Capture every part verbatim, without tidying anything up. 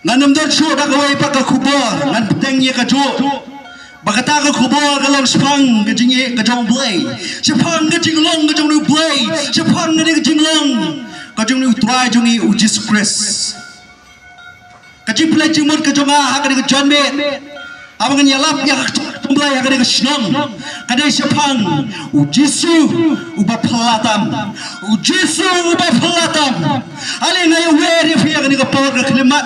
Ngan ym don shuh da kawei pat ka khubor, ngan bteng ïa kajuh. Ba kata ka khubor ka long shaphang ka jingïeit ka jong U Blei, shaphang ka jinglong ka jong U Blei, shaphang ka jinglong ka jong U Trai jong ngi U Jisu Khrist. Ka jingpynleit jingmut ka jong nga ha kane ka janmiet, haba ngan ïalap ïa ka ktien U Blei ha kane ka shnong, ka dei shaphang U Jisu uba phylla tam. U Jisu uba phylla tam. Ale, nga ïawer ïa phi ha kane ka por ka khyllipmat.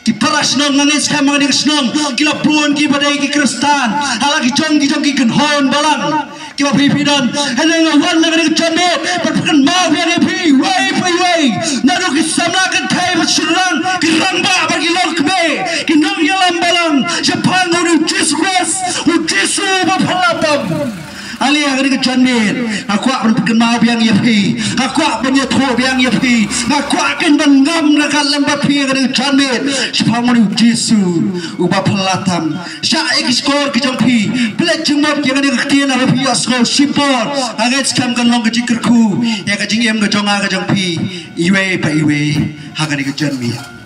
Ki para shnong, nga ngeit skhem ha kane ka shnong ki la bun kiba dei ki Khristan, ha la ki jong ki jong ki kynhun balang kiba phi phi don. Hynrei nga wan ha kane ka janmiet ban pynkynmaw biang ïa phi iwei pa iwei, naduh ki samla kynthei bad shynrang, ki rangbah bad ki longkmie, ki nongïalam balang, shaphang U Jisu Khrist, U Jisu uba phylla tam. Ale, ha kane ka janmiet nga kwah ban pynkynmaw biang ïa phi, nga kwah ban ïathuh biang ïa phi, nga kwah kein ban ngam ryngkat lem bad phi ha kane ka janmiet shaphang U Jisu uba phylla tam. Shah ïa ki shkor ki jong phi, pynleit jingmut ïa kane ka ktien haba phi ïohsngew shipor. Nga ngeit skhem kan long ka jingkyrkhu ïa ka jingim ka jong nga ka jong phi iwei pa iwei ha kane ka janmiet.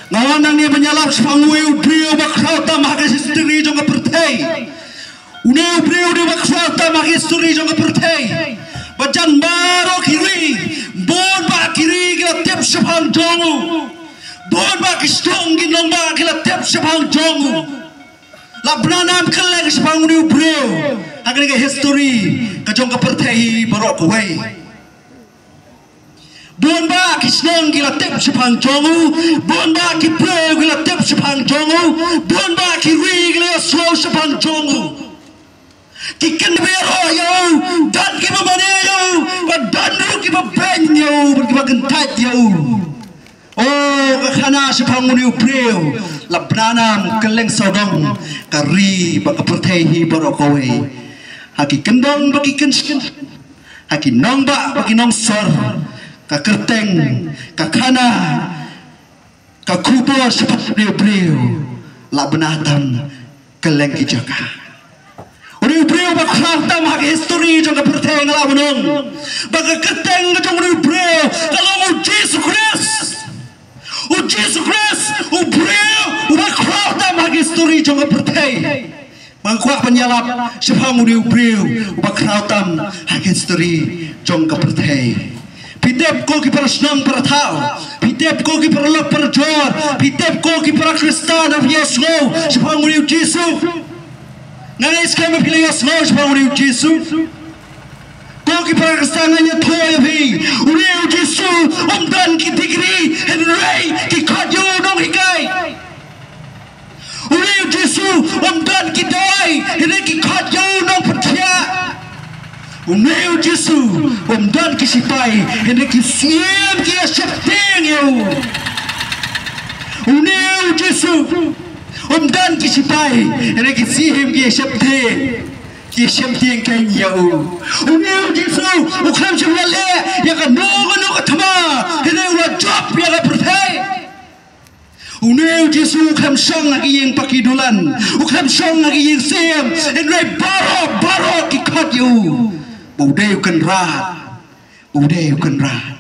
Nga wan hangne ban ïalap shaphang uwei u briew uba khraw tam ha ka history jong ka pyrthei. Une u briew u dei uba khraw tam ha ka history jong ka pyrthei. Ba jan baroh ki ri, bun bah ki ri ki la tip shaphang jong u. Bun bah ki shnong ki nongbah ki la tip shaphang jong u. La bna nam kylleng shaphang une u briew ha kane ka history ka jong ka pyrthei baroh kawei. Bun bah ki shnong ki la tip shaphang jong u, bun bah ki briew ki la tip shaphang jong u, bun bah ki ri ki la ïohsngew shaphang jong u. Ki kynbeiñ ïa u, don kiba mane ïa u, bad don ruh kiba beiñ ïa u, bad kiba kyntait ïa u. O, ka khana shaphang une u briew la bna nam kylleng sawdong ka ri bad ka pyrthei hi baroh kawei. Ha ki kyndong bad ki kynshin, ha ki nongbah bad ki nongsor, ka kyrteng, ka khana, ka khubor shaphang une u briew la bna tam kylleng ki jaka. Une u briew uba khraw tam ha ka history jong ka pyrthei, nga la ong ba ka kyrteng ka jong une u briew ka long U Jisu Khrist. U Jisu Khrist, u briew uba khraw tam ha ka history jong ka pyrthei. Ba nga kwah ban ïalap shaphang une u briew uba khraw tam ha ka history jong ka pyrthei. Phi tip ko ki para shnong para thaw, phi tip ko ki para lok para jor, phi tip ko ki para Khristan, phi ïohsngew shaphang une u Jisu? Nga ngeit skhem ba phi la ïohsngew shaphang une u Jisu. Ko ki para Khristan, ngan ïathuh ïa phi, une u Jisu um don ki degree, hynrei ki khot ïa u nonghikai. Une u Jisu um don ki dawai, hynrei ki khot ïa u nongpynthiah. Une u Jisu um don ki sipai, hynrei ki syiem ki ïasheptieng ïa u. Une u Jisu um don ki sipai, hynrei ki syiem ki ïasheptieng, ki ïasheptieng kein ïa u. Une u Jisu u khlem shym la leh ïa kano kano ka thma, hynrei u la jop ïa ka pyrthei. Une u Jisu u khlem shong ha ki ïing paki dulan, u khlem shong ha ki ïing syiem, hynrei baroh baroh ki khot ïa u ba u dei u Kynrad, ba u dei u Kynrad.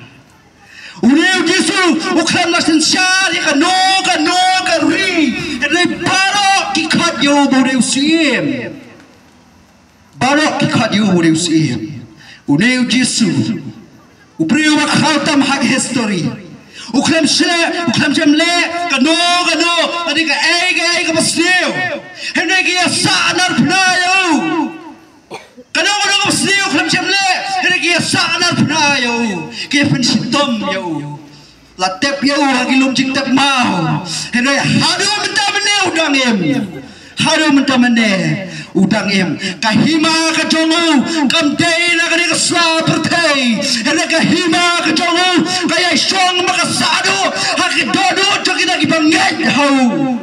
Une u Jisu u khlem la synshar ïa kano kano ka ri, hynrei baroh ki khot ïa u ba u dei u Syiem. Baroh ki khot ïa u ba u dei u Syiem. Une u Jisu, u briew uba khraw tam ha ka history, u khlem shleh, u khlem shym leh kano kano, lane kaei kaei kaba sniew, hynrei ki ïasahnarphna ïa u. Kano kano kaba sniew u khlem shym leh, hynrei ki ïasahnarphna ïa u, ki ïapynshitom ïa u. La tep ïa u ha ki lum jingtep maw, hynrei haduh mynta mynne u dang im. Haduh mynta mynne u dang im. Ka hima ka jong u kam dei na kane ka sla pyrthei, hynrei ka hima ka jong u ka ïai shong ba ka sahduh ha ki dohnud jong kita kiba ngeit ha u.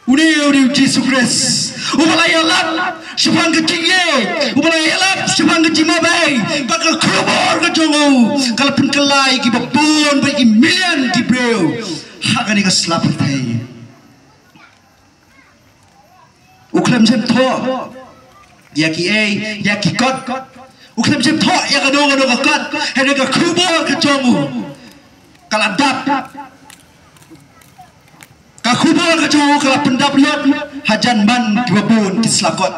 Une u dei u Jisu Khrist uba la ïalap shaphang ka jingïeit, uba la ïalap shaphang ka jingmabei, ba ka khubor ka jong u ka la pynkylla ïa kiba bun, ba ki million ki briew ha kane ka sla pyrthei. U khlem shym thoh ïa kiei, ïa ki kot. U khlem shym thoh ïa kano kano ka kot, hynrei ka khubor ka jong u ka la dap. Ka khubor ka jong u ka la pyndap lut hajan man kiba bun ki slakot.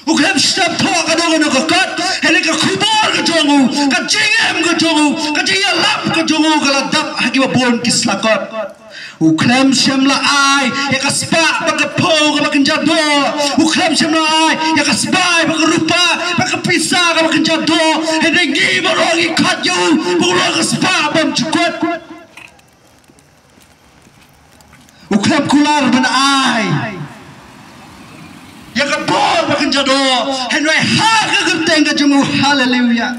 U khlem shym thoh kano kano ka kot, hynrei ka khubor ka jong u, ka jingim ka jong u, ka jingïalam ka jong u ka la dap ha kiba bun ki slakot. U khlem shym la ai ïa ka spah bad ka phew kaba kynja doh. U khlem shym la ai ïa ka spah bad ka rupa bad ka pisa kaba kynja doh. Hynrei ngi baroh ngi khot ïa u ba u long ka spah bymjukut. U khlem kular ban ai ïa ka bor ba kynja doh, hynrei ha ka kyrteng ka jong u, haleluya.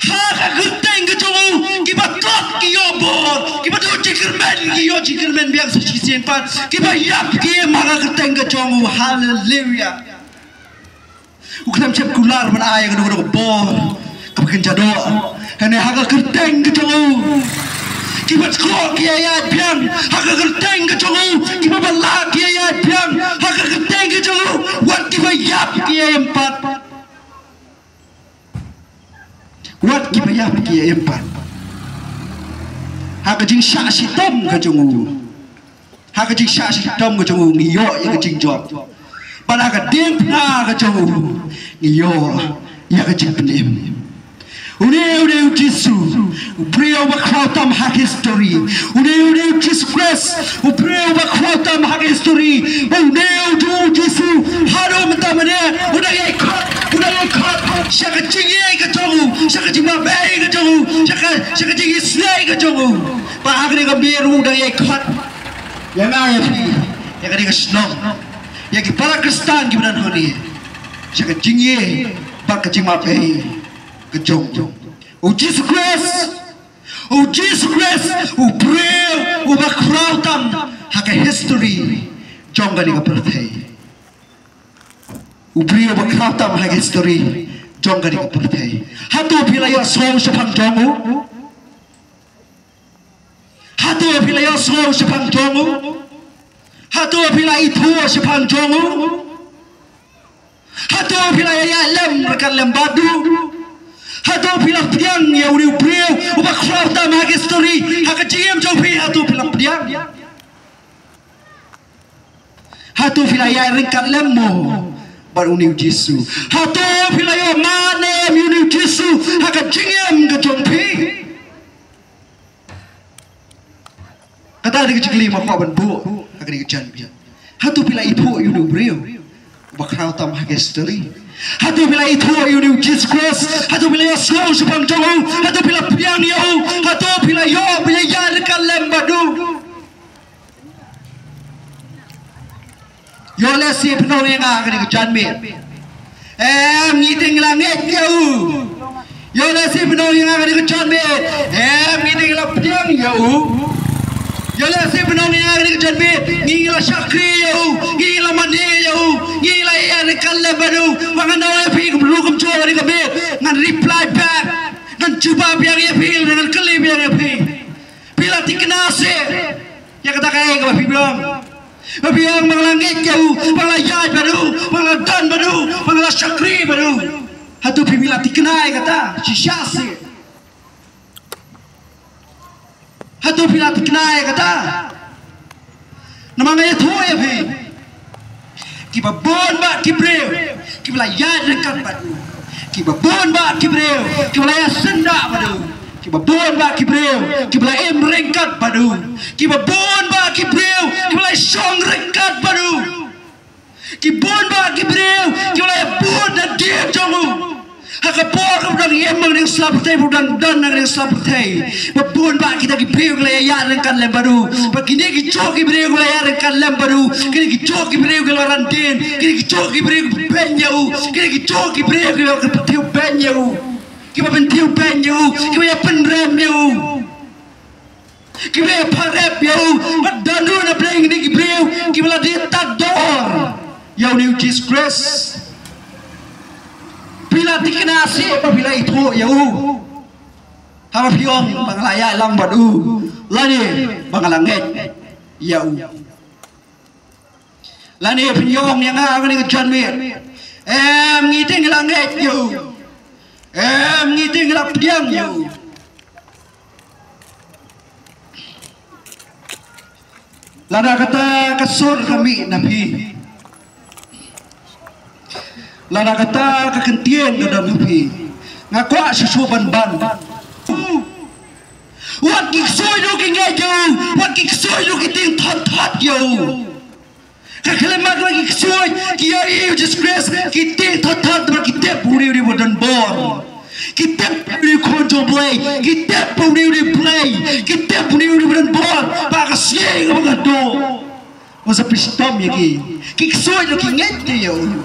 Ha ka kyrteng ka jong u, kiba kot ki ïoh bor, kiba duh jingkyrmen ki ïoh jingkyrmen biang sa shisien pat, kiba ïap ki im ha ka kyrteng ka jong u, haleluya. U khlem shym kular ban ai ïa kano kano ka bor kaba kynja doh, hynrei ha ka kyrteng ka jong u, kiba jkhoh ki ïaid biang ha ka kyrteng ka jong u, kiba bylla ki ïaid biang ha ka kyrteng ka jong u, wat kiba ïap ki ïa im pat. Wat kiba ïap ki ïa im pat. Ha ka jingshah shitom ka jong u, ha ka jingshah shitom ka jong u ngi ïoh ïa ka jingjop. Bad ha ka diengphna ka jong u ngi ïoh ïa ka jingpynim. Une, une u Jisu, u briew ba khraw tam ha ka history. Une, une u Jisu Khrist, u briew ba khraw tam ha ka history. Une u Jisu, haduh mynta mynne u dang ïai khot, u dang ïai khot sha ka jingïeit ka jong u, sha ka jingmap ei ka jong u, sha ka, sha ka jingisynei ka jong u. Ba ha kane ka miet u dang ïai khot ïa nga ïa phi, ïa kane ka shnong, ïa ki para Khristan kiba don hangne, sha ka jingïeit bad ka jingmap ei ka jong u. U Jisu Khrist, u Jisu Khrist, u briew uba khraw tam ha ka history jong kane ka pyrthei. U briew uba khraw tam ha ka history jong kane ka pyrthei. Hato phi la ïohsngew shaphang jong u? Hato phi la ïohsngew shaphang jong u? Hato phi la ithuh shaphang jong u? Hato phi la ïaid lem ryngkat lem bad u? Hato phi la pdiang ïa une u briew uba khraw tam ha ka history ha ka jingim jong phi? Hato phi la pdiang? Hato phi la ïaid ryngkat lem mo bad une u Jisu? Hato phi la ïoh mane ïa une u Jisu ha ka jingim ka jong phi? Kata dei ka jingkylli ma kwah ban buh ha kane ka janmiet. Hato phi la ithuh ïa une u briew uba khraw tam ha ka history? Hato phi la ithuh ïa une u Jisu Khrist? Hato phi la ïohsngew shaphang jong u? Hato phi la pdiang ïa u? Hato phi la ïoh ban ïaid ryngkat lem bad u? Ïoh lehse phin ong ïa nga ha kane ka janmiet, em, ngi te ngi la ngeit ïa u. Ïoh lehse phin ong ïa nga ha kane ka janmiet, em, ngi te ngi la pdiang ïa u. Ïoh lehse phin ong ïa nga ha kane ka janmiet, ngi ngi la shakri ïa u, ngi ngi la mane ïa u, ngi ngi la ïaid ryngkat lem bad u. Ba ngan ong ïa phi kumno kumjuh ha kane ka miet, ngan reply back, ngan jubab biang ïa phi, ngan kylli biang ïa phi. Phi la thikna seh ïa kata kaei kaba phi ong? Ba phi ong ba nga la ngeit ïa u, ba nga la ïaid bad u, ba nga la don bad u, ba nga la shakri bad u. Hato phi, phi la thikna ïa kata shisha seh? Hato phi la thikna ïa kata? Namar nga ïathuh ïa phi, kiba bun bah ki briew kiba la ïaid ryngkat bad u. Kiba bun bah ki briew kiba la ïasyndah bad u. Kiba bun bah ki briew kiba la im ryngkat bad u. Kiba bun bah ki briew kiba la shong ryngkat bad u. Ki bun bah ki briew kiba la ïabud na dieng jong u. Ha ka por kaba dang im ha kane ka sla pyrthei, ba u dang don ha kane ka sla pyrthei, ba bun bah kita ki briew ki la ïaid ryngkat lem bad u. Bad kine ki juh ki briew ki la ïaid ryngkat lem bad u, kine ki juh ki briew ki la ran dien, kine ki juh ki briew ki beiñ ïa u, kine ki juh ki briew ki la pynthiew beiñ ïa u, kiba pynthiew beiñ ïa u, kiba ïapynrem ïa u. Kiba ïapynrem ïa u, bad don ruh na pdeng kine ki briew kiba la dei tad dor ïa une u Jisu Khrist. Phi la thikna seh ba phi la ithuh ïa u? Haba phi ong ba nga la ïalam bad u, lane ba nga la ngeit ïa u? Lane phin ïa ong ïa nga ha kane ka janmiet, em, ngi te ngi la ngeit ïa u. Em, ngi te ngi la pdiang ïa u. Lada kata ka sur ka mih na phi, lada kata ka kyntien ka don ha phi, nga kwah shuh shuh ban ban. Wat ki ksuid ruh ki ngeit ïa u, wat ki ksuid ruh ki tieng thot thot ïa u. Ka khlem mat ba ki ksuid ki ïohi ïa u Jisu Khrist, ki tieng thot thot ba ki tip u riewriewbydon bor. Ki tip u riewkhun jong U Blei, ki tip u riewriewblei, ki tip u riewriewbydon bor. Ba ka sngi kaba nga duh, nga sa pynshitom ïa ki. Ki ksuid ruh ki ngeit ïa u.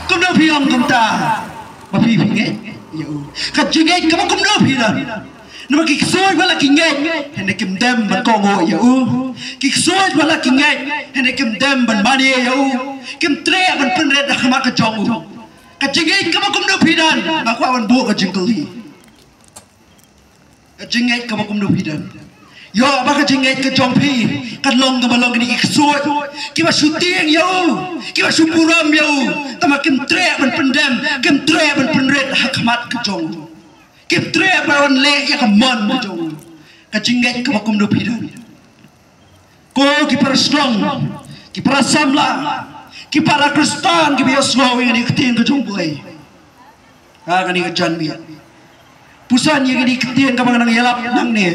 Kumno phi ong kumta? Ba phi phi ngeit ïa u. Ka jingngeit kaba kumno phi don? Namar ki ksuid ba la ki ngeit, hynrei kim dem ban kohnguh ïa u. Ki ksuid ba la ki ngeit, hynrei kim dem ban mane ïa u. Kim treh ban pynrit ha khmat ka jong u. Ka jingngeit kaba kumno phi don? Nga kwah ban buh ka jingkylli. Ka jingngeit kaba kumno phi don? Ïoh ba ka jingngeit ka jong phi kan long kaba long kine ki ksuid kiba shu tieng ïa u, kiba shu burom ïa u. Tangba kim treh ban pyndem, kim treh ban pynrit ha khmat ka jong u. Kim treh ban leh ïa ka mon ka jong u. Ka jingngeit kaba kumno phi don? Ko ki para shnong, ki para samla, ki para Khristan kiba ïohsngew ïa kane ka ktien ka jong U Blei ha kane ka janmiet. Puson ïa kane ka ktien kaba nga nang ïalap nangne.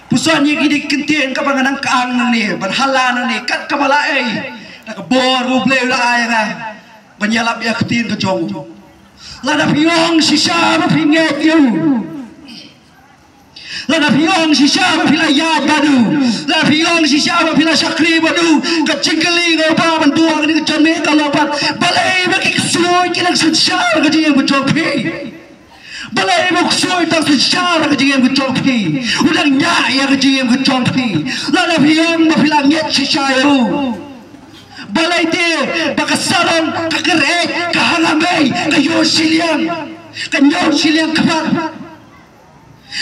Puson ïa kane ka ktien kaba nga nang kyang nangne, ban hala nangne kat kaba la ai da ka bor U Blei u la ai ïa nga ban ïalap ïa ka ktien ka jong u. Lada phi ong shisha ba phi ngeit ïa u, lada phi ong shisha ba phi la ïaid bad u, lada phi ong shisha ba phi la shakri bad u, ka jingkylli nga kwah ban buh ha kane ka janmiet ka long pat, balei ba ki ksuid ki nang synshar ha ka jingim ka jong phi? Balei ba u ksuid u dang synshar ha ka jingim ka jong phi? U dang ñiah ïa ka jingim ka jong phi. Lada phi ong ba phi la ngeit shisha ïa u, balei te ba ka sarong, ka kyrhai, ka hangamei, ka ïoh shiliang, ka ñiew shiliang khmat,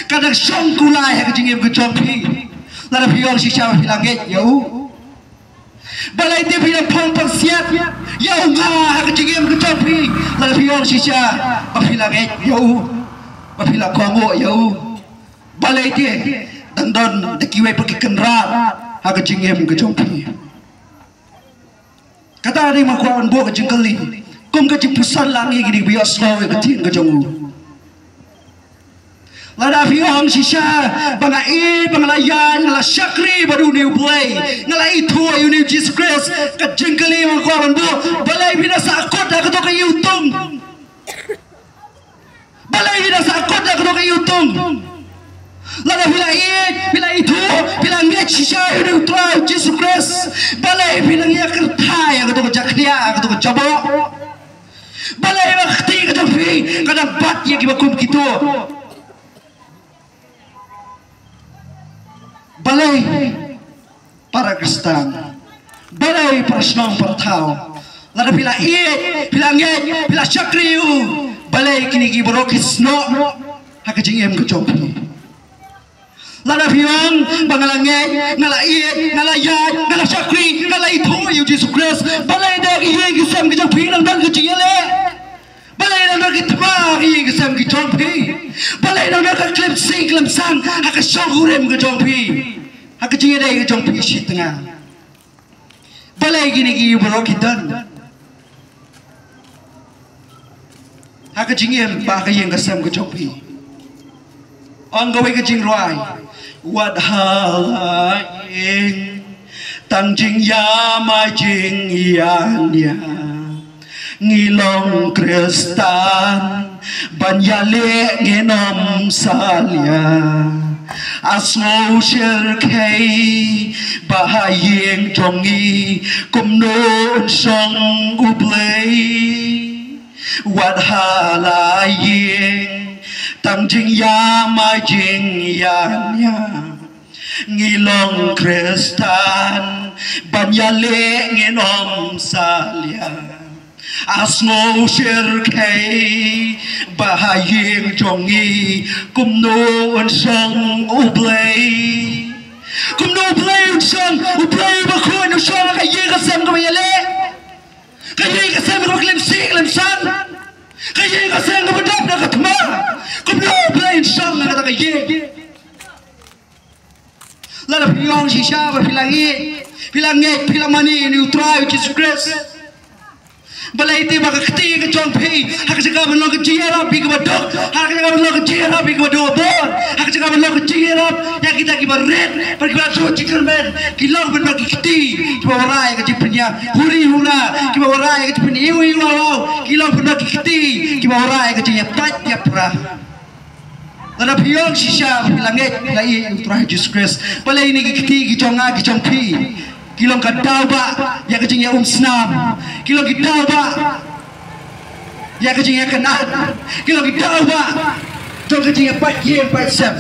ka dang shong kulai ha ka jingim ka jong phi? Lada phi ong shisha ba phi la ngeit ïa u, balei te phi dang phong pang siat ïa u nga ha ka jingim ka jong phi? Lada phi ong shisha ba phi la ngeit ïa u, ba phi la kohnguh ïa u, balei te dang don da kiwei pat ki kynrad ha ka jingim ka jong phi? Kata dei ma kwah ban buh ka jingkylli kum ka jingpuson lang ïa kine kiba ïohsngew ïa ka ktien ka jong u. Lada phi ong shisha ba nga ïeit, ba nga la ïaid, nga la shakri bad une U Blei, nga la ithuh ïa une U Jisu Khrist, ka jingkylli ma kwah ban buh, balei phi da sahkut ha kato ka iwtung? Balei phi da sahkut ha kato ka iwtung? Lada phi la ïeit, phi la ithuh, phi la ngeit shisha ïa une U Trai Jisu Khrist, balei phi nang ïa kyrtha ïa kato ka jakhlia, kato ka jaboh? Balei ba ka kti ka jong phi ka dang bat ïa kiba kum kito? Balei para Khristan, balei para shnong para thaw, lada phi la ïeit, phi la ngeit, phi la shakri ïa u, balei kine ki baroh ki snoh ha ka jingim ka jong phi? Lada phi ong ba nga la ngeit, nga la ïeit, nga la ïaid, nga la shakri, nga la ithuh ïa u Jisu Khrist, balei da ki ïing ki sem ki jong phi nang don ka jingïaleh? Balei nang don ki thma ha ki ïing ki sem ki jong phi? Balei nang don ka khlem sih khlem san ha ka shongkurim ka jong phi, ha ka jingïadei ka jong phi shi tnga? Balei kine ki baroh ki don ha ka jingim bad ha ka ïing ka sem ka jong phi? Ong kawei ka jingrwai, wat ha la ïing tang jingïamai jingïania. Ngi long Khristan ban ïaleh ngin ym salia. A sngew shyrkhei ba ha ïing jong ngi kumno un shong U Blei. Wat ha la ïing tang jingïamai jingïania. Ngi long Khristan ban ïaleh ngin ym salia. A sngew shyrkhei ba ha ïing jong ngi kumno un shong U Blei. Kumno U Blei un shong, U Blei uba khuid un shong ha ka ïing ka sem kaba ïaleh, ka ïing ka sem kaba khlem sih khlem san? Ka ïing ka seng kaba dap na ka thma. Kumno Blei in shong ha kata ka ïing? Lada phi ong shisha ba phi la ngeit, phi la ngeit, phi la mane ïa une u Trai Jisu Khrist, balei te ba ka kti ka jong phi ha ka jaka ban long ka jingïarap ïa kaba duk, ha ka jaka ban long ka jingïarap ïa kaba duk bor, ha ka jaka ban long ka jingïarap ïa kita kiba rit bad kiba duk jingkyrmen, ki long bynta ki kti kiba wanrah ïa ka jingpynïap huri hura, kiba wanrah ïa ka jingpyniwei iwei, ki long bynta ki kti kiba wanrah ïa ka jingïapait ïapra. Lada phi ong shisha ba phi la ngeit, phi la ïeit ïa u Trai Jisu Khrist, balei kine ki kti ki jong nga ki jong phi ki long ka daw ba ïa ka jingïaumsnam, ki long ki daw ba ïa ka jingïakynad, ki long ki daw ba jong ka jingïapait ïing pait sem.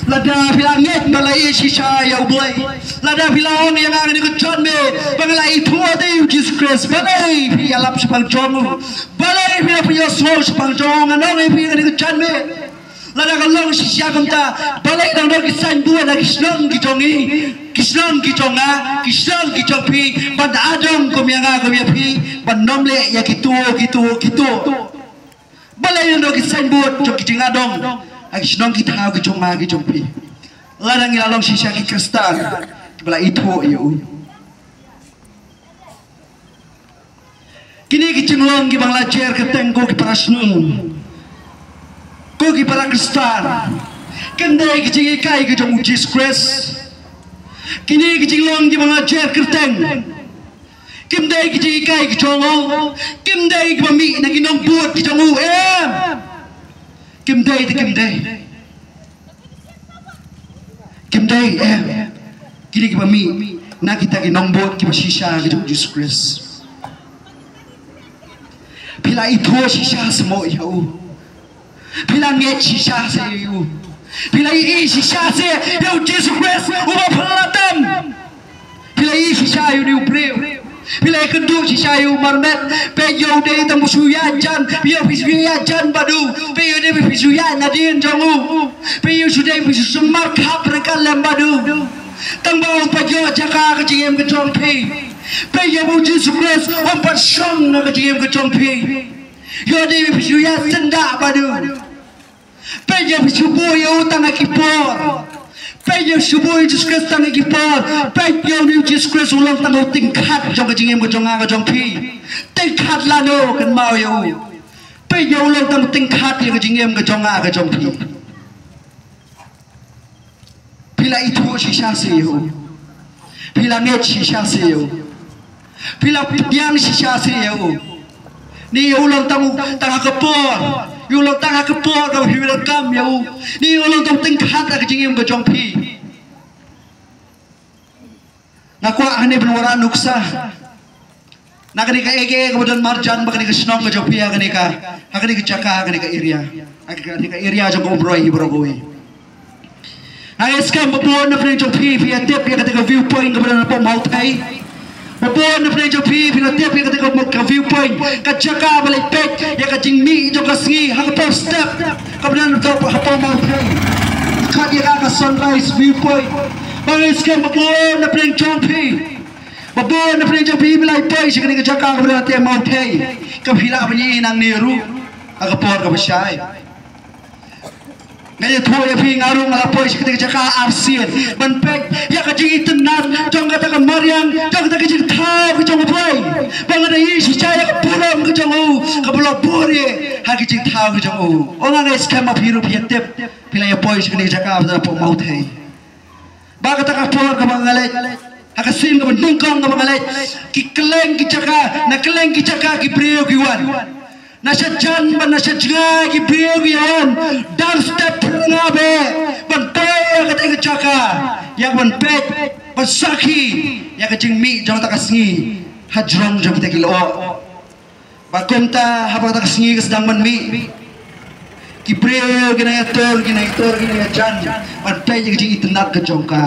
Lada phi la ngeit ba la ïeit shisha ïa u Blei, lada phi la ong ïa nga kane ka janmiet ba nga la ithuh ïa u Jisu Khrist, balei phi ïalap shaphang jong u? Balei phi ïa phi ïa sngew shaphang jong nga nong ïa phi kane ka janmiet? Lada ka long shisha kumta, balei dang don ki signboard ha ki shnong ki jong ngi, ki shnong ki jong nga, ki shnong ki jong phi, ban da adong kum ïa nga kum ïa phi, ban nym leh ïa kito kito kito? Balei dang don ki signboard jong ki jingadong ha ki shnong ki thaw ki jong nga ki jong phi? Lada ngi la long shisha ki Khristan kiba la ithuh ïa u. Kine ki jinglong kiba nga la jer kyrteng ko ki para shnong, ko ki para Khristan, kim dei ki jinghikai ki jong u Jisu Khrist. Kine ki jinglong kiba nga la jer kyrteng kim dei ki jinghikai ki jong u, kim dei kiba mih na ki nongbud ki jong u em. Kim dei te kim dei. Kim dei em. Kine kiba mih na kita ki nongbud kiba shisha ki jong u Jisu Khrist. Phi la ithuh shisha seh mo ïa u? Phi la ngeit shisha seh ïa u? Phi la ïeit shisha seh ïa u Jisu Khrist uba pynlong tam? Phi la ïeit shisha ïa une u briew? Phi la ïakynduh shisha ïa u marmet? Peit ïa u dei tang ba shu ïajan, phi ïa phi shu ïajan bad u. Peit ïa u dei ba phi shu ïaid nadien jong u. Peit ïa u shu dei ba phi shu markhap ryngkat lem bad u. Tang ba um pat ïoh jaka ha ka jingim ka jong phi. Peit ïa u Jisu Khrist um pat shong ha ka jingim ka jong phi. Ïa u dei ba phi shu ïasyndah bad u. Peit ïa phi shu buh ïa u tang ha ki por. Peit ïa phi shu buh ïa u Jisu Khrist tang ha ki por. Peit ïa une u Jisu Khrist u long tang u tyngkhat jong ka jingim ka jong nga ka jong phi. Tyngkhat lano kynmaw ïa u. Peit ïa u long tang u tyngkhat ïa ka jingim ka jong nga ka jong phi. Phi la ithuh shisha seh ïa u? Phi la ngeit shisha seh ïa u? Phi la pdiang shisha seh ïa u? Ne ïa u long tang u, tang ha ka por, ïa u long tang ha ka por kaba phi welcome ïa u? Ne ïa u long tang tyngkhat ha ka jingim ka jong phi? Nga kwah hangne ban wanrah nuksa na kane ka area kaba don marjan bad kane ka shnong ka jong phi, ha kane ka, ha kane ka jaka, ha kane ka area, ha kane ka area jong ka Umroi hi baroh kawei. Nga ngeit skhem ba bun na pdeng jong phi phi ïa tip ïa kata ka viewpoint kaba don hapoh Mawthei. Ba bun na pdeng jong phi phi la tip ïa kata ka, ka viewpoint, ka jaka ba leit peit ïa ka jingmih jong ka sngi ha ka por step kaba don hapoh, hapoh Mawthei. Kata ïa ka, ka sunrise viewpoint. Ba nga ngeit skhem ba bun na pdeng jong phi, ba bun na pdeng jong phi phi la ïa poi sha kane ka jaka kaba don hapoh Mawthei, kaba phi lah ban ïohi nangne ruh ha ka por kaba shai. Nga ïathuh ïa phi, nga ruh nga la poi sha kata ka jaka arsien ban peit ïa ka jingitynnad jong kata ka mariang, jong kata ka jingthaw ka jong U Blei. Ba nga da ïohi shisha ïa ka burom ka jong u kaba la buh ïa ha ka jingthaw ka jong u. Nga ngeit skhem ba phi ruh phi ïa tip, phi la ïa poi sha kane ka jaka ba don hapoh Mawthei. Ba kata ka por kaba nga leit, ha ka sien kaba nyngkong kaba nga leit, ki kylleng ki jaka, na kylleng ki jaka ki briew ki wan. Na shajan bad na shajngai ki briew ki wan. Dang step pyrngab eh ban poi ïa kata ka jaka, ïa ban peit, ban sakhi ïa ka jingmih jong kata ka sngi ha jrong jong kita ki lyoh. Ba kumta haba kata ka sngi ka sdang ban mih, ki briew ki nang ïatur, ki nang ïatur, ki nang ïajan ban peit ïa ka jingitynnad ka jong ka.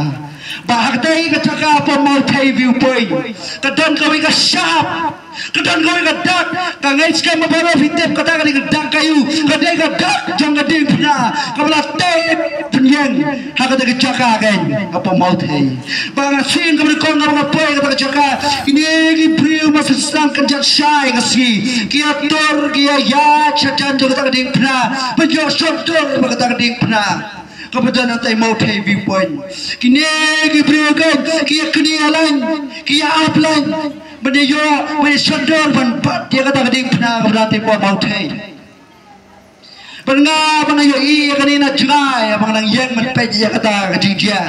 Ba ha katei ka jaka hapoh Mawthei Viewpoint ka don kawei ka shap, ka don kawei ka dak. Nga ngeit skhem ba baroh phi tip kata ka dei ka dak aïu. Ka dei ka dak jong ka diengphna kaba la tei ïeng ha kata ka jaka kein hapoh Mawthei. Ba nga sing ka bynta kong nga ba nga poi kata ka jaka, kine ki briew ma sdang kan jat shai ka sngi, ki atur ki ïaid sha jan jong kata ka diengphna ban ïoh shon dur ba kata ka diengphna kaba don hangtai Mawthei Viewpoint. Kine ki briew kein ki ïa knieh ïa laiñ, ki ïa ap laiñ ban ïoh, ban ïa shon dur ban bat ïa kata ka diengphna kaba don hangtai hapoh Mawthei. Bad nga ba nga ïohi ïa kane na jngai ba nga nang ïeng ban peit ïa kata ka jingjia.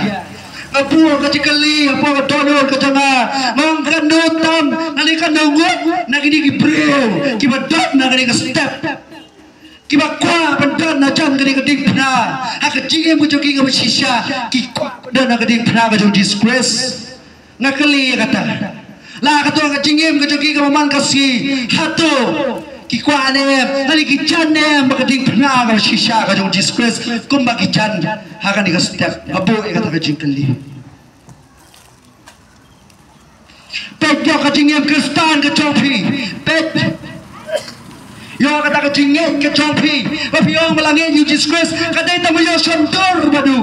Nga buh ka jingkylli hapoh ka dohnud ka jong nga, nga ong katno tam, nga leh katno ngut na kine ki briew kiba don na kane ka step, kiba kwah ban don na jan kane ka diengphna ha ka jingim ka jong ki kaba shisha, ki kwah ban don na ka diengphna ka jong u Jisu Khrist. Nga kylli ïa kata. La kato ka jingim ka jong ki kaba man ka sngi, hato ki kwah ne em, lane ki jan ne em ba ka diengphna kaba shisha ka jong u Jisu Khrist kumba ki jan ha kane ka step? Nga buh ïa kata ka jingkylli. Peit ïa ka jingim Khristan ka jong phi. Peit ïa kata ka jingngeit ka jong phi, ba phi ong ba la ngeit ïa u Jisu Khrist ka dei tang ban ïoh shon dur bad u.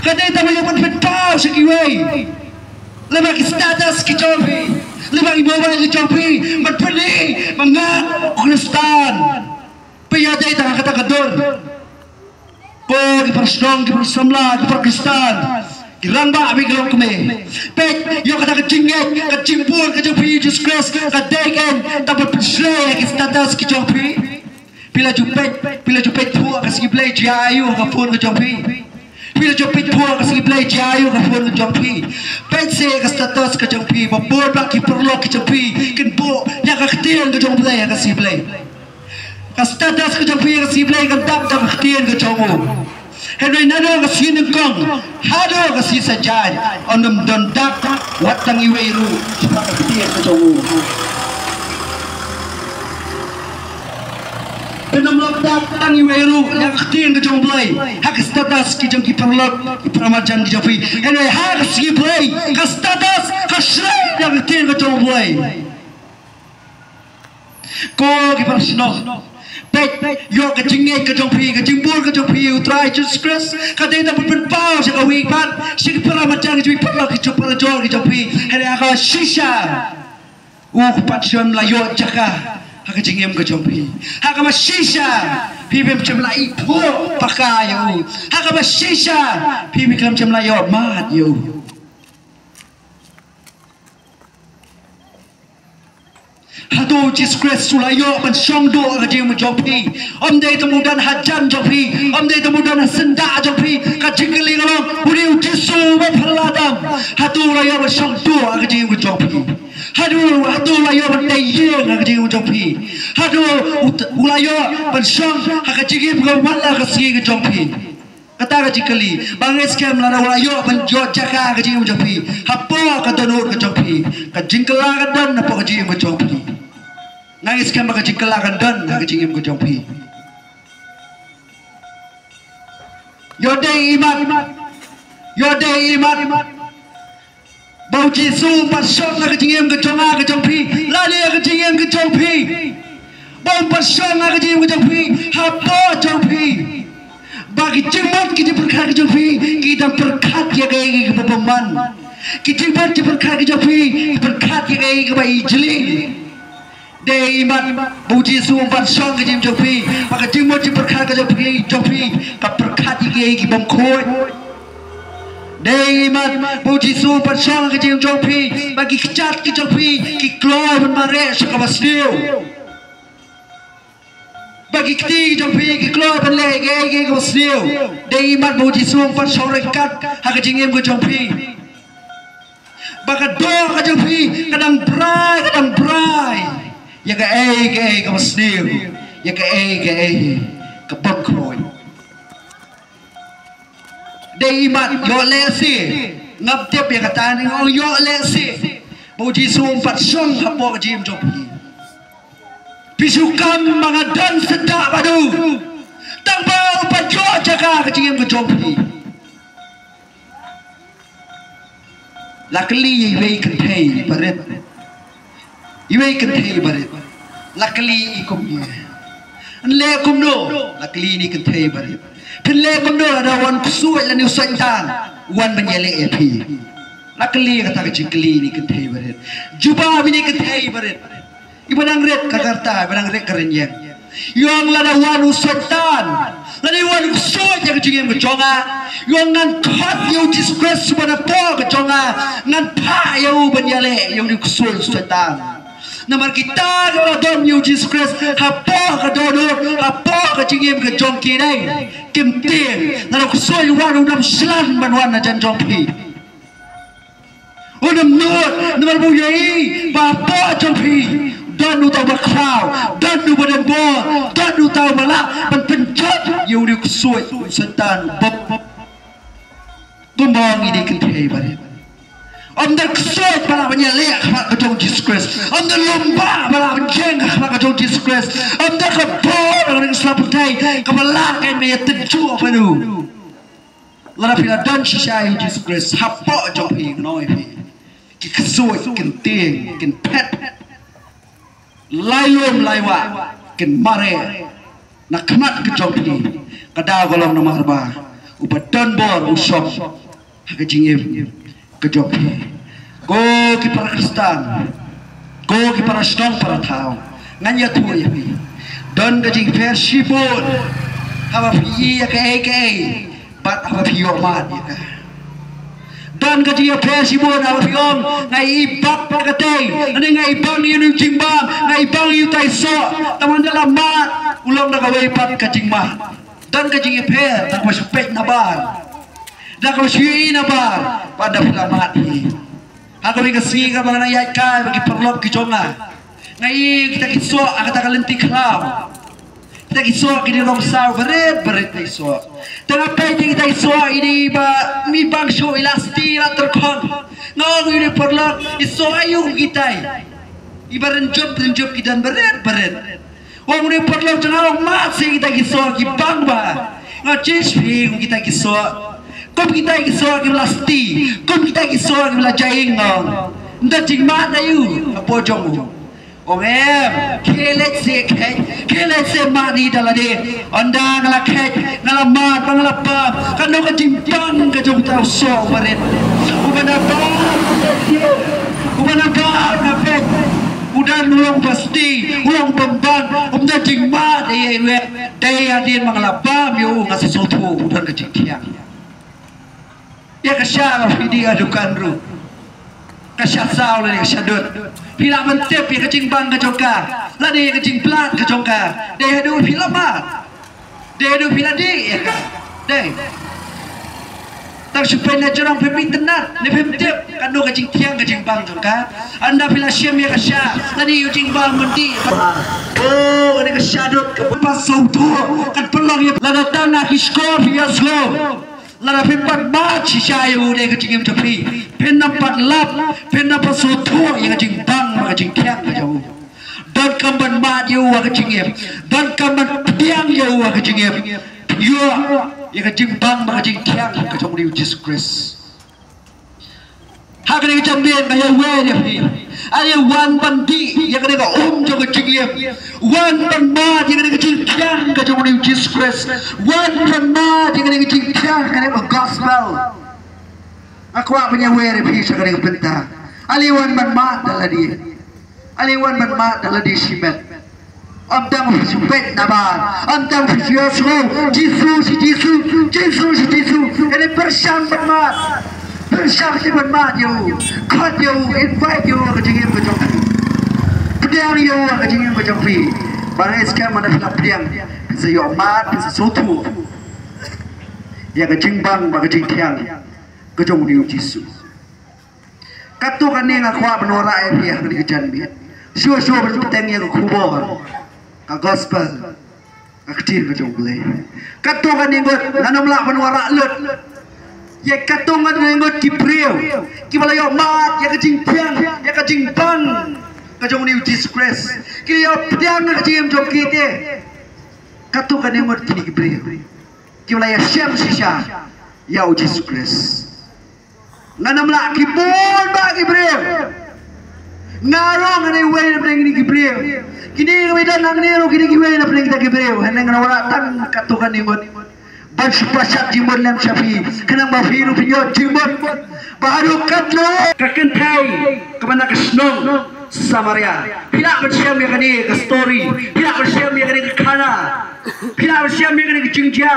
Ka dei tang ban ïoh ban pynpaw sha kiwei lyngba ki status ki jong phi, lyngba ki mobile ki jong phi, ban pyni ba nga u Khristan. Phi ïa dei tang ha kata ka dur. Ko ki para shnong, ki para samla, ki para Khristan, ki rangbah bad ki longkmie, peit ïa kata ka jingngeit, ka jingbun ka jong phi ïa u Jisu Khrist ka dei kein tang ban pynshlei ïa ki status ki jong phi. Phi la ju peit, phi la ju peit phuh ka sngi Blei jia aiu ha ka phone ka jong phi? Phi la ju peit phuh ka sngi Blei jia aiu ha ka phone ka jong phi? Peit seh ka status ka jong phi, ba bun bha ki paralok ki jong phi kin buh ïa ka ktien ka jong Blei ha ka sngi Blei. Ka status ka jong phi ha ka sngi Blei kan dap da ka ktien ka jong u. Hynrei naduh ka sngi nyngkong haduh ka sngi saitjaiñ, ym don dak wat tang iwei ruh shaphang ka ktien ka jong u. Phin ym lap dak tang iwei ruh ïa ka ktien ka jong u Blei ha ka status ki jong ki paralok, ki para marjan ki jong phi. Hynrei ha ka sngi Blei ka status ka shlei ïa ka ktien ka jong u Blei. Ko ki para shnong, peit ïa ka jingngeit ka jong phi, ka jingbun ka jong phi ïa u Trai Jisu Khrist ka dei tang ban pynpaw sha kawei pat, sha ki para marjan ki jong phi, paralok ki jong, parajor ki jong phi. Hynrei ha kaba shisha u pat shym la ïoh jaka ha ka jingim ka jong phi. Ha kaba shisha phi phim shym la ïoh paka ïa u. Ha kaba shisha phi phim shym la ïoh mad ïa u. Hato u Jisu Khrist u la ïoh ban shong duh ha ka jingim ka jong phi? Ym dei tang ba u don hajan jong phi, ym dei tang ba u don ha syndah jong phi. Ka jingkylli ka long, une u Jisu ba phylla tam, hato u la ïoh ban shong duh ha ka jingim ka jong phi? Hato, hato u la ïoh ban tei ïing ha ka jingim ka jong phi? Hato u, u la ïoh ban shong ha ka jingim kaba man la ka sngi ka jong phi? Kata ka jingkylli ba nga ngeit skhem lada u la ïoh ban ïoh jaka ha ka jingim jong phi, hapoh ka dohnud ka jong phi, ka jingkylla kan don hapoh ka jingim ka jong phi. Nga ngeit skhem ba ka jingkylla kan don ha ka jingim ka jong phi. Ïoh dei imat, ïoh dei imat ba u Jisu um pat shong ha ka jingim ka jong nga ka jong phi, lane ha ka jingim ka jong phi. Ba um pat shong ha ka jingim ka jong phi, hapoh jong phi. Ba ki jingmut ki jingpyrkhat ki jong phi ki dang pyrkhat ïa kaei kaei kaba bymman. Ki jingmut jingpyrkhat ki jong phi ki pyrkhat ïa kaei kaei kaba ijling. Dei imat ba u Jisu um pat shong ha ka jingim jong phi, ba ka jingmut jingpyrkhat ka jong phi, jong phi ka pyrkhat ïa kiei ki bym khuid. Dei imat ba u Jisu um pat shong ha ka jingim jong phi, ba ki kjat ki jong phi ki kloi ban mareh sha kaba sniew. Ba ki kti ki jong phi ki kloi ban leh ïa kiei kiei kaba sniew. Dei imat ba u Jisu um pat shong ryngkat ha ka jingim ka jong phi. Ba ka doh ka jong phi ka dang brai, ka dang brai ïa kaei kaei kaba sniew, ïa kaei kaei ka bym khuid. Dei imat, ïoh lehse, ngam tip ïa kata, nga ong ïoh lehse ba u Jisu um pat shong hapoh ka jingim jong phi. Phi shu kam ba nga don syndah bad u, tang ba um pat ïoh jaka ha ka jingim ka jong phi. La kylli ïa iwei kynthei barit. Iwei kynthei barit. La kylli i kumne. Phin leh kumno? La kylli ïa ine i kynthei barit. Phin leh kumno lada u wan u ksuid lane u soitan u wan ban ïaleh ïa phi? La kylli kata ka jingkylli ine i kynthei barit. Jubab ine i kynthei barit. Iba dang rit ka rta, iba dang rit ka rynïeng. I ong lada u wan u soitan lane u wan u ksuid ïa ka jingim ka jong nga, i ong ngan khot ïa u Jisu Khrist shuwa na pdeng ka jong nga, ngan phah ïa u ban ïaleh ïa une u ksuid u soitan. Namar kita kiba la don ïa u Jisu Khrist hapoh ka dohnud, hapoh ka jingim ka jong ki, dei kim tieng. Lada u ksuid u wan, un ym shlan ban wan hajan jong phi. Un ym nud, namar ba u ïohi ba hapoh jong phi don uta uba khraw, don uba don bor, don uta uba lah ban pynjot ïa une u ksuid u soitan, u bym Kumba ong ine i kynthei barit. Ym don ksuid ba lah ban ïaleh ha khmat ka jong u Jisu Khrist. Ym don lum bah ba lah ban jeng ha khmat ka jong u Jisu Khrist. Ym don ka bor ba lah ban ïaleh ha khmat ka jong u Jisu Khrist. Lada phi la don shisha ïa u Jisu Khrist hapoh jong phi, ngan ong ïa phi, ki ksuid kin tieng, kin phet. Lai lum lai wah kin mareh na khmat ka jong phi. Ka daw ka long namar ba uba don bor u shong ha ka jingim ka jong phi. Ko ki para Khristan, ko ki para shnong para thaw, ngan ïathuh ïa phi. Don ka jingpher shibun haba phi ïohi ïa kaei kaei bad haba phi ïoh mad ïa ka. Don ka jingïapher shibun haba phi ong, nga i bang ïa katei, lane nga i bang ïa une u jingbang, nga i bang ïa utai i soh. Tangba ynda la mad, u long da kawei pat ka jingmad. Don ka jingïapher, da kaba shu peit na bar, da kaba shu ïohi na bar, bad ynda phi la mad hi. Ha kawei ka sngi kaba nga nang ïaid kai bad ki paralok ki jong nga, nga i kita ki soh ha kata ka lynti khlaw. Kita ki soh ki dei long saw barit barit kita ki soh. Te nga peit ïa kita ki soh, i dei ba mi bang shuh, i la sti, i la tyrkhong. Nga ong ïa une u paralok, i soh aïu kitai? Iba rynjup rynjup ki don barit barit. Ong une u paralok jong nga, ong mad seh kita ki soh, ki bang bha. Nga ong, jied phi, ong kita ki soh. Kum kita ki soh kiba la sti, kum kita ki soh kiba la jaing, nga ong. Ym don jingmad aïu hapoh jong u? Ong em, khie leit seh kheit, khie leit seh mad hi da lade. Ynda nga la kheit, nga la mad, ba nga la bam, kano ka jingbang ka jong uta u soh uba rit? Uba na bam, uba na bam, nga peit, u don u long ba sti, u long bym bang, um don jingmad ïa i wei. Dei hadien ba nga la bam ïa u, nga sa sngewthuh u don ka jingthiang. Ïa ka sha nga phi dih ha dukan ruh, ka sha saw lane ka sha dud, phi lah ban tip ïa ka jingbang ka jong ka lane ïa ka jingblad ka jong ka. Dei haduh phi la mad, dei haduh phi la dih ïa ka. Dei tang shu peit na jrong, phim itynnad ne phim tip kano ka jingthiang ka jingbang jong ka. Ynda phi la shim ïa ka sha lane ïa u jingbang ban dih, oh, kane ka sha dud, ka pynpaw sngewthuh, kan pynlong ïa, lada tang ha ki shkor phi ïohsngew. Lada phim pat mad shisha ïa u, dei ka jingim jong phi, phin ym pat lap, phin ym pat sngewthuh ïa ka jingbang bad ka jingthiang ka jong u. Donkam ban mad ïa u ha ka jingim, donkam ban pdiang ïa u ha ka jingim. Ïoh ïa ka jingbang bad ka jingthiang ka jong une u Jisu Khrist. Ha kane ka janmiet nga ïa wer ïa phi, ale wan ban dih ïa kane ka um jong ka jingim. Wan ban mad ïa kane ka jingthiang ka jong une u Jisu Khrist. Wan ban mad ïa kane ka jingthiang, kane ka gospel. Nga kwah ban ïa wer ïa phi sha kane ka bynta. Ale wan ban mad da lade. Ale wan ban mad da lade shimet. Ym tang phi shu peit na bar, ym tang phi shu ïohsngew Jisu shi Jisu, Jisu shi Jisu. Kane pyrshang ban mad. Pyrshang shi ban mad ïa u. Khot ïa u, invite ïa u ha ka jingim ka jong phi. Pdiang ïa u ha ka jingim ka jong phi. Ba hynrei skhem, ynda phi la pdiang, phi sa ïoh mad, phi sa sngewthuh ïa ka jingbang bad ka jingthiang ka jong une u Jisu. Katto katne nga kwah ban wanrah ïa phi ha kane ka janmiet. Shuwa shuwa ban bteng ïa ka khubor ka gospel, ka ktien ka jong U Blei. Katto katne ngut ngan ym lah ban wanrah lut ïa katto katne ngut ki briew kiba la ïoh mad ïa ka jingthiang, ïa ka jingbang ka jong une u Jisu Khrist. Ki la ïoh pdiang ha ka jingim jong ki te. Katto katne ngut kine ki briew kiba la ïashem shisha ïa u Jisu Khrist. Ngan ym lah, ki bun bah ki briew Nga ruh nga dei uwei na pdeng kine ki briew. Kine kiba ïadon hangne ruh ki dei kiwei na pdeng kita ki briew. Hynrei nga wanrah tang katto katne ngut ban shu pynshad jingmut lem sha phi, khnang ba phi ruh phin ïoh jingmut. Ba haduh katno ka kynthei kaba na ka shnong Samaria. Phi lah ban shem ïa kane ka story, phi lah ban shem ïa kane ka khana, phi lah ban shem ïa kane ka jingjia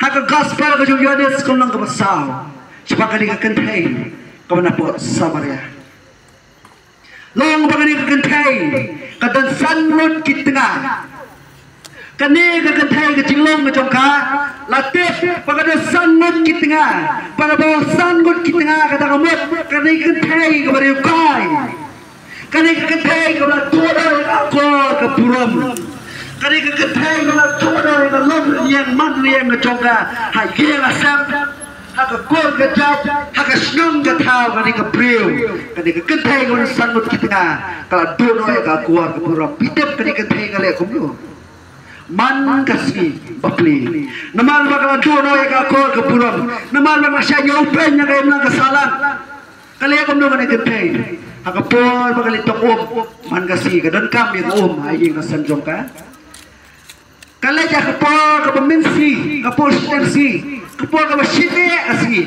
ha ka gospel ka jong u Ïoannis ka lynnong kaba saw, shaphang kane ka kynthei kaba na pdeng Samaria. Long ba kane ka kynthei ka don san ngut ki tnga. Kane ka kynthei, ka jinglong ka jong ka, la tip ba ka don san ngut ki tnga. Ba na ba san ngut ki tnga kata ka mut kane ka kynthei kaba riewkai. Kane ka kynthei kaba la duh noh ïa ka akor ka burom. Kane ka kynthei kaba la duh noh ïa ka longïing manïing ka jong ka ha ïing ha sem, ha ka kur ka jait, ha ka shnong ka thaw, kane ka briew, kane ka kynthei kaba na san ngut ki tnga, ka la duh noh ïa ka akor ka burom. Phi tip kane ka kynthei ka leh kumno? Man ka sngi bapli, namar ba ka la duh noh ïa ka akor ka burom, namar ba ka la shah ïoh beiñ na ka imlang ka sahlang. Ka leh kumno kane ka kynthei? Ha ka por ba ka leit tong um, man ka sngi ka donkam ïa ka um ha ïing ha sem jong ka. Ka leit ha ka por kaba mynsngi, ka por shiteng sngi, ka por kaba shit eh ka sngi.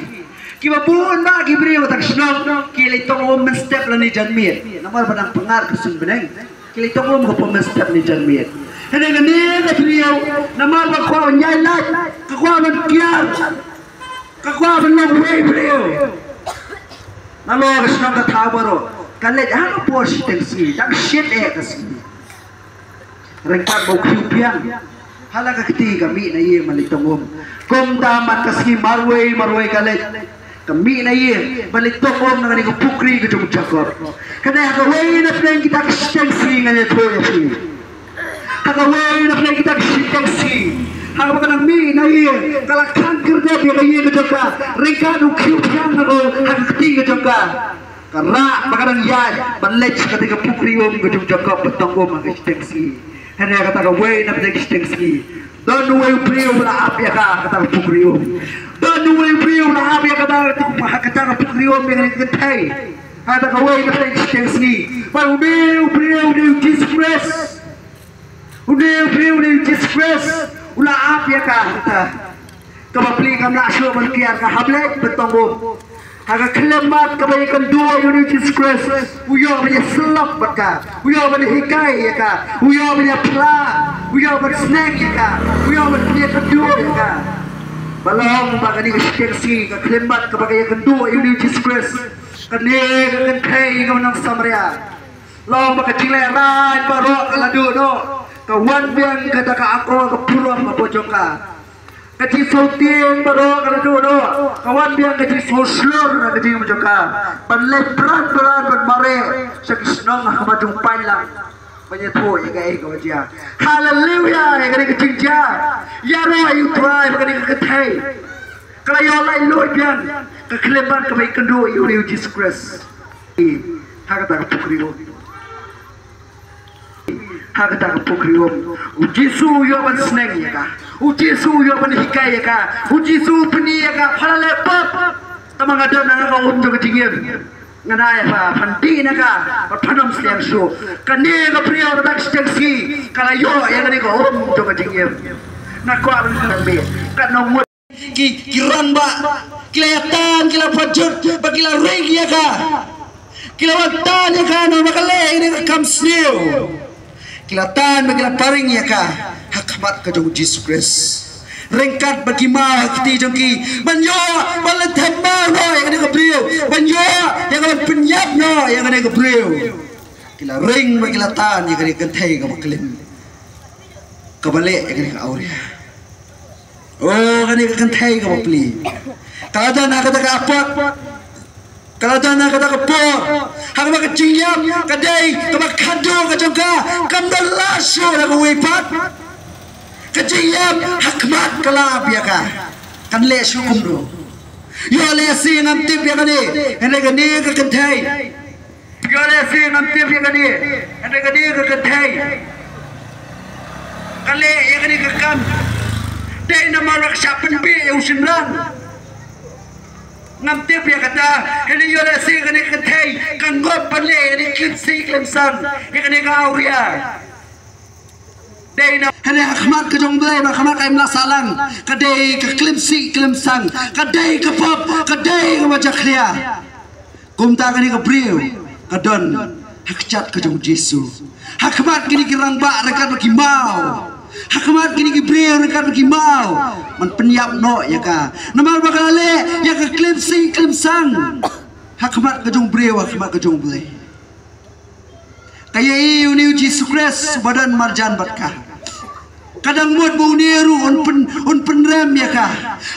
Kiba bun bah ki briew ha kata ka shnong ki leit tong um mynstep lane janmiet, namar ba dang pyngngad ka suiñ bneng. Ki leit tong um ka por mynstep lane janmiet. Hynrei kane ka briew, namar ba ka kwah ban ïaid lait, ka kwah ban kiar, ka kwah ban long uwei u briew nalor ka shnong ka thaw baroh, ka leit ha ka por shiteng sngi, dang shit eh ka sngi. Ryngkat bad u khiew biang, ha la ka kti ka mih na ïing ban leit tong um. Kumta man ka sngi marwei marwei ka leit, ka mih na ïing ban leit tong um na kane ka pukri ka jong u Jakob. Kane ha kawei na pdeng kita ki shiteng sngi, ngan ïathuh ïa phi. Ha kawei na pdeng kita ki shiteng sngi, ha kaba ka nang mih na ïing, ka la khang kyrdan ïa ka ïing ka jong ka ryngkat u khiew biang na ka, ha ka kti ka jong ka. Ka rah ba ka dang ïaid ban leit sha kata ka pukri um ka jong u Jakob ban tong um ha ka shiteng sngi. Hynrei kata kawei na pdeng ki shiteng sngi, don uwei u briew ba la ap ïa ka ha kata ka pukri um. Don uwei u briew ba la ap ïa kata, ha kata ka pukri um ïa kane ka kynthei. Ha kata kawei na pdeng ki shiteng sngi, ba une u briew u dei u Jisu Khrist. Une u briew u dei u Jisu Khrist, u la ap ïa ka ha kata. Kaba plie kam lah shuh ban kiar, ka hap leit ban tong um. Ha ka khyllipmat kaba ïakynduh ïa une u Jisu Khrist, u ïoh ban ïasyllok bad ka, u ïoh ban hikai ïa ka, u ïoh ban ïaphla, u ïoh ban sneng ïa ka, u ïoh ban ïakynduh ïa ka. Ba long ba kane ka shiteng sngi, ka khyllipmat kaba ka ïakynduh ïa une u Jisu Khrist, kane ka kynthei kaba na Samaria, long ba ka jinglehrain baroh ka la duh noh. Ka wan biang kata ka akor ka burom hapoh jong ka. Ka jingsngewtieng baroh ka la duh noh. Ka wan biang ka jingsngewshlur na ka jingim jong ka ban leit bran bran ban mareh sha ki shnong ha khmat jong u paidlang ban ïathuh ïa kaei kaba jia. Haleluya ïa kane ka jingjia. Ïaroh ïa U Trai ba kane ka kynthei ka la ïoh laitluid biang. Ka khyllipmat kaba ïakynduh ïa u Jisu Khrist ha kata ka pukri um. Ha kata ka pukri um, u Jisu u ïoh ban sneng ïa ka. U Jisu u ïoh ban hikai ïa ka. U Jisu u pyni ïa ka, pha la leh pop, tangba nga don ha ka um jong ka jingim. Ngan ai ïa pha, phan dih na ka bad phan ym sliang shuh. Kane ka briew ha kata ka shiteng sngi ka la ïoh ïa kane ka um jong ka jingim. Nga kwah ban kren beit, katno ngut ki, ki rangbah ki la ïa tan, ki la pynjot bad ki la ring ïa ka. Ki la wan tan ïa ka namar ba ka leh ïa kane ka kam sniew. Ki la tan bad ki la pyrshang ïa ka ha khmat ka jong u Jisu Khrist. Ryngkat bad ki maw ha kti jong ki ban ïoh ban leh them maw noh ïa kane ka briew, ban ïoh ïa ka ban pynïap noh ïa kane ka briew. Ki la ring bad ki la tan ïa kane ka kynthei kaba klim, kaba leh ïa kane ka awria. O, kane ka kynthei kaba plie, ka la don ha kata ka apot, ka la don ha kata ka por ha kaba ka jingïap ka dei kaba khadduh ka jong ka, kam don lad shuh da kawei pat. Ka jingïap ha khmat ka la ap ïa ka. Kan leh shuh kumno? Ïoh lehse ngam tip ïa kane, hynrei kane ka kynthei, ïoh lehse ngam tip ïa kane, hynrei kane ka kynthei ka leh ïa kane ka kam dei namar ba ka shah pynbeit ïa u shynrang. Ngam tip ïa kata, kane ïoh lehse kane ka kynthei ka ngop ban leh ïa kane ka klim sih klim sang ïa kane ka awria. Dei na, hynrei ha khmat ka jong U Blei, ha khmat ka imlang sahlang, ka dei ka klim sih klim sang, ka dei ka pop, ka dei kaba jakhlia. Kumta kane ka briew ka don ha kjat ka jong U Jisu. Ha khmat kine ki rangbah ryngkat bad ki maw, ha khmat kine ki briew ryngkat bad ki maw, ban pynïap noh ïa ka. Namar ba ka la leh ïa ka klim sih klim sang ha khmat ka jong u briew, ha khmat ka jong U Blei. Ka ïohi une U Jisu Khrist uba don marjan bad ka. Ka dang mut ba une ruh un pyn, un pynrem ïa ka.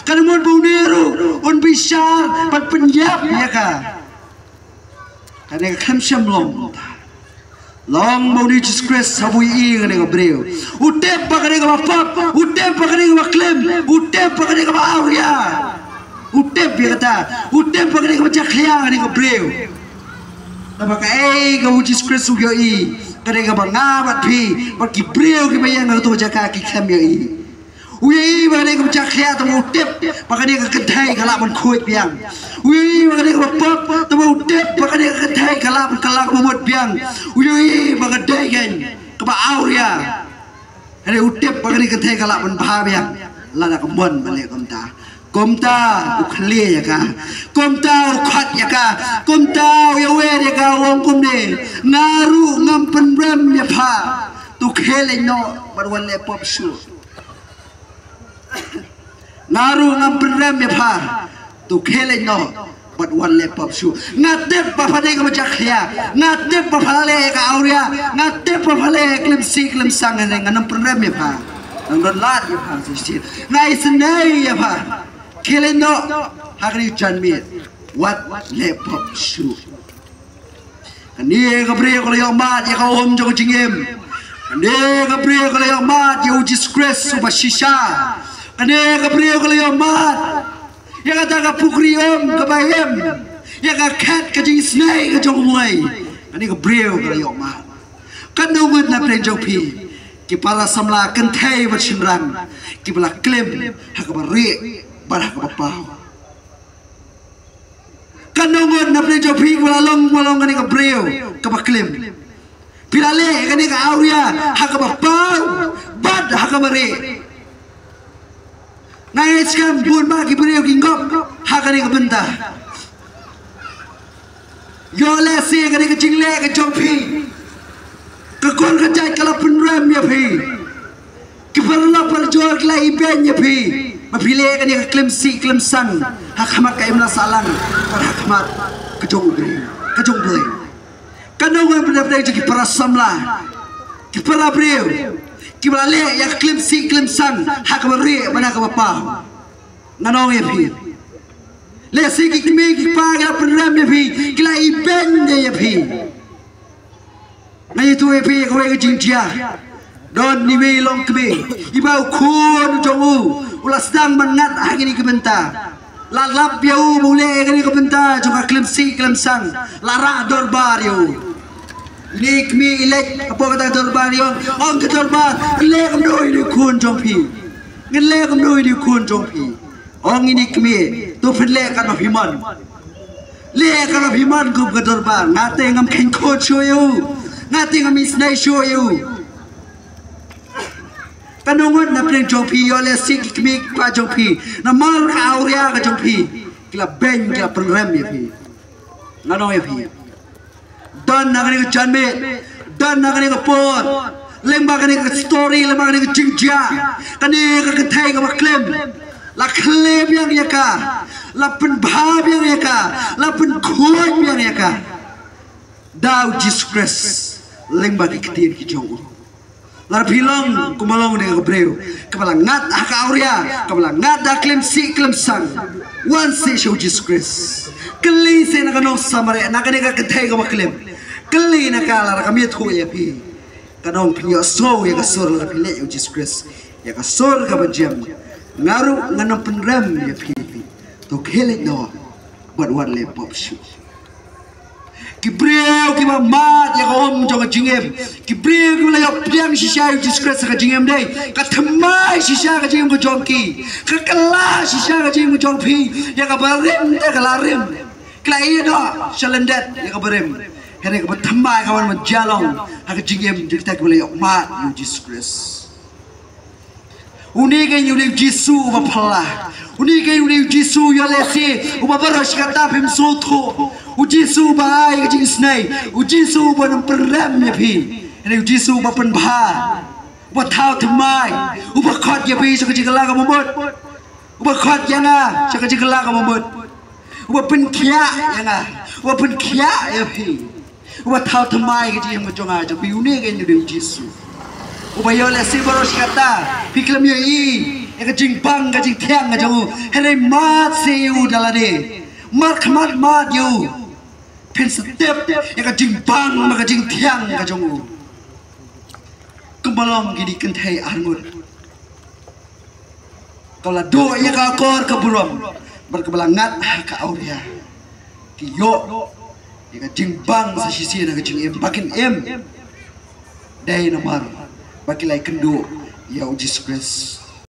Ka dang mut ba une ruh un bishar bad pynïap ïa ka. Kane ka khlem shym long. Long ba une U Jisu Khrist haba u ïohi ïa kane ka briew, u tip ba kane kaba pop, u tip ba kane kaba klim, u tip ba kane kaba awria. U tip ïa kata, u tip ba kane kaba jakhlia kane ka briew. Naba kaei kaba U Jisu Khrist u ïohi, kane kaba nga bad phi bad ki briew kiba ïeng ha kato ka jaka ki khlem ïohi. U ïohi ba kane kaba jakhlia, tangba u tip ba kane ka kynthei ka lah ban khuid biang. U ïohi ba kane kaba pop, tangba u tip ba kane ka kynthei ka lah ban kylla kaba mut biang. U ïohi ba ka dei kein kaba awria. Hynrei u tip ba kane ka kynthei ka lah ban bha biang lada ka mon ban leh kumta. Kumta u khlieh ïa ka. Kumta u khot ïa ka. Kumta u ïawad ïa ka, u ong kumne: Nga ruh ngam pynrem ïa pha. To khie leit noh bad wat leh pop shuh. Nga ruh ngam pynrem ïa pha. To khie leit noh bad wat leh pop shuh. Nga tip ba pha dei kaba jakhlia. Nga tip ba pha la leh ïa ka awria. Nga tip ba pha la leh ïa ka klim sih klim sang, hynrei ngan ym pynrem ïa pha. Ngan don lad ïa pha shisien. Nga isynei ïa pha. Khie leit noh ha kane ka janmiet. Wat leh pop shuh. Kane ka briew ka la ïoh mad ïa ka um jong ka jingim. Kane ka briew ka la ïoh mad ïa U Jisu Khrist uba shisha. Kane ka briew ka la ïoh mad ïa kata ka pukri um kaba im, ïa ka khet ka jingisynei ka jong U Blei. Kane ka briew ka la ïoh mad. Katno ngut na pdeng jong phi ki para samla kynthei bad shynrang kiba la klim ha kaba rieh bad ha kaba paw? Katno ngut na pdeng jong phi kiba la long, ba long kane ka briew kaba klim? Phi la leh kane ka awria ha kaba paw bad ha kaba rieh. Nga ngeit skhem bun bah ki briew ki ngop ha kane ka bynta. Ïoh lehse kane ka jingleh ka jong phi, ka kur ka jait ka la pynrem ïa phi. Ki paralok parajor ki la ibeiñ ïa phi ba phi leh kane ka klim sih klim sang ha khmat ka imlang sahlang bad ha khmat ka jong U Blei, ka jong U Blei. Katno ngut na pdeng jong ki para samla, ki para briew kiba la leh ïa ka klim sih klim sang ha kaba rieh bad ha kaba paw? Ngan ong ïa phi, lehse ki kmie ki kpa ki la pynrem ïa phi, ki la ibeiñ ïa phi. Nga ïathuh ïa phi ïa kawei ka jingjia. Don iwei i longkmie iba u khun jong u u la sdang ban ngat ha kine ki bynta. La lap ïa u ba u leh ïa kane ka bynta jong ka klim sih klim sang. La rah dorbar ïa u. Ine i kmie i leit hapoh kata ka dorbar, i ong, ong ka dorbar, ngan leh kumno ïa une u khun jong phi? Ngan leh kumno ïa une u khun jong phi? Ong ine i kmie, to phin leh katba phi mon. Leh katba phi mon, kum ka dorbar. Nga te ngam kheiñ khun shuh ïa u. Nga te ngam isynei shuh ïa u. Katno ngut na pdeng jong phi, ïoh lehse ki kmie ki kpa jong phi, namar ka awria ka jong phi, ki la beiñ, ki la pynrem ïa phi. Ngan ong ïa phi, don ha kane ka janmiet, don ha kane ka por, lyngba kane ka story, lyngba kane ka jingjia, kane ka kynthei kaba klim, la khlieh biang ïa ka, la pynbha biang ïa ka, la pynkhuid biang ïa ka da U Jisu Khrist lyngba ki ktien ki jong u. Lada phi long kumba long kane ka briew kaba la ngat ha ka awria, kaba la ngat da ka klim sih klim sang, wan seh sha U Jisu Khrist. Kylli seh na ka nong Samaria, na kane ka kynthei kaba klim. Kylli na ka, lada kam ïathuh ïa phi, ka nong, phin ïohsngew ïa ka sur lada phi leit ïa U Jisu Khrist. Ïa ka sur kaba jem: Nga ruh ngan ym pynrem ïa phi. To khie leit noh bad wat leh pop shuh. Ki briew kiba mad ïa ka um jong ka jingim, ki briew kiba la ïoh pdiang shisha ïa u Jisu Khrist ha ka jingim, dei ka thymmai shisha ka jingim ka jong ki, ka kylla shisha ka jingim ka jong phi. Ïa ka barim te ka la rim, ka la ïeh noh sha lyndet ïa ka barim. Hynrei kaba thymmai ka wan ban jia long ha ka jingim jong kita kiba la ïoh mad ïa u Jisu Khrist. Une keiñ u dei u Jisu uba phylla. Une keiñ u dei u Jisu u ïoh lehse uba baroh shi katta phim sngewthuh. U Jisu uba ai ka jingisynei. U Jisu uba nang pynrem ïa phi. Une u Jisu uba pynbha, uba thaw thymmai, uba khot ïa phi sha ka jingkylla kaba mut, uba khot ïa nga sha ka jingkylla kaba mut, uba pynkhiah ïa nga, uba pynkhiah ïa phi, uba thaw thymmai ka jingim ka jong nga jong phi. Une keiñ u dei u Jisu uba ïoh lehse baroh shi katta phi khlem ïohi ïa ka jingbang ka jingthiang ka jong u. Hynrei mad seh ïa u da lade, markhmat mad ïa u. Phin sa tip ïa ka jingbang bad ka jingthiang ka jong u. Kumba long kine ki kynthei arngut, kaba la duh ïa ka akor ka burom bad kaba la ngat ha ka awria, ki ïoh ïa ka jingbang sa shisien ha ka jingim ba kin im. Dei namar ba ki la ïakynduh ïa u Jisu Khrist.